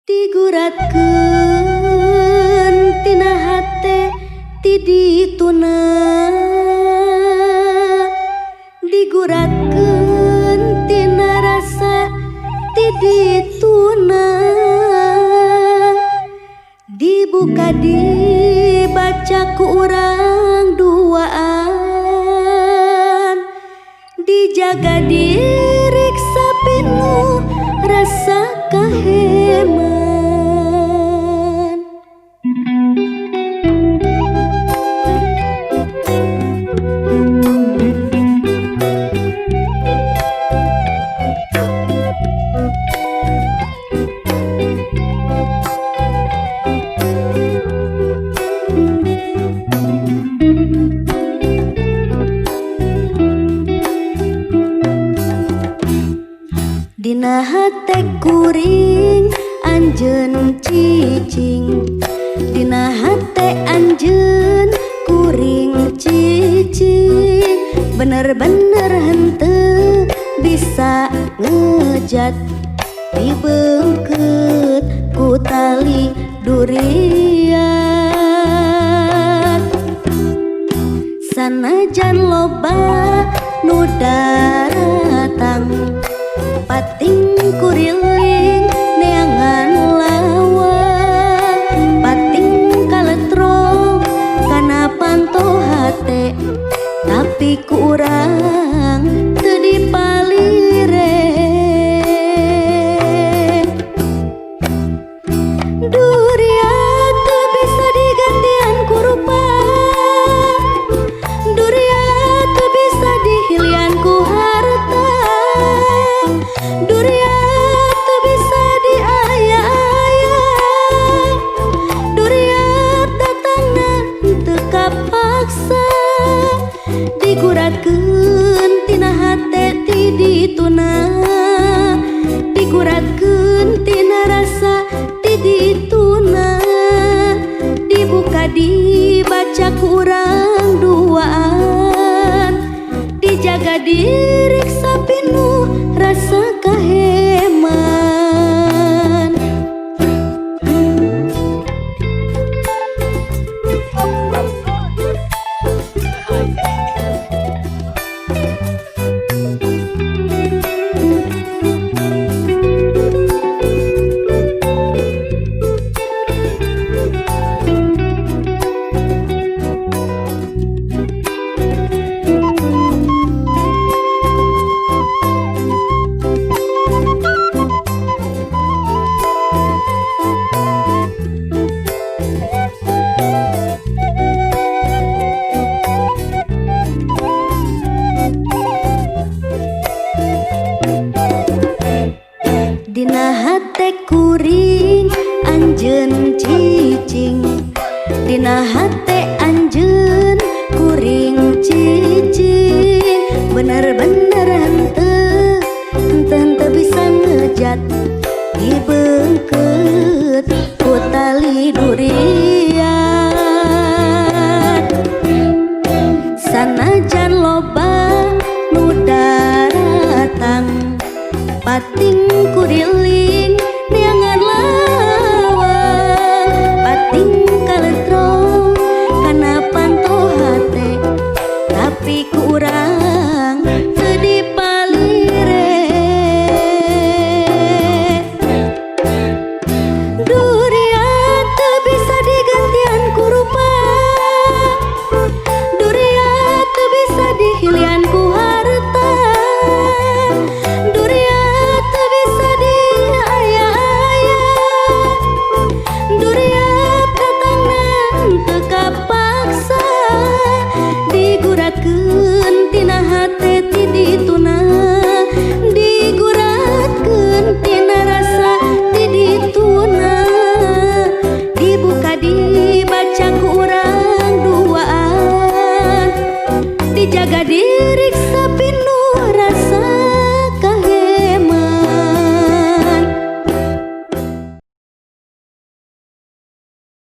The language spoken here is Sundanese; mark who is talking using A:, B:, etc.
A: Diguratkeun tina hate ti dituna, diguratkeun tina rasa ti dituna, dibuka dibaca ku urang duaan, dijaga diriksa pinuh rasa kaheman. Dina hate kuring anjeun cicing, dina hate anjeun kuring cicing, bener-bener henteu bisa ngejat, dibeungkeut ku tali duriat. Sanajan loba nu daratang, pating kuriling neangan lawang, pating kaletrong kana panto hate, tapi ku urang teu dipalire. Duriat teu bisa digantian ku rupa, duriat teu bisa dihilian ku harta, duriat teu bisa diaya-aya, duriat datangna teu kapaksa, diguratkeun tina hate ti dituna, diguratkeun tina rasa ti dituna, dibuka dibaca ku urang duaan, dijaga diriksa pinuh rasa kaheman. Dina hate kuring anjeun cicing, dina hate anjeun kuring cicing, bener-bener henteu henteu bisa ngejat, dibeungkeut ku tali duriat. Sanajan loba nu daratang, pating kuriling neangan lawang, pating kaletrong kana panto hate, tapi ku urang teu dipalire. Duriat teu bisa digantian ku rupa, duriat teu bisa dihilian ku harta, duriat teu bisa diaya-aya, duriat datangna teu kapaksa, diguratkeun tina hate ti dituna, diguratkeun tina rasa ti dituna, dibuka dibaca ku urang duaan, dijaga diriksa.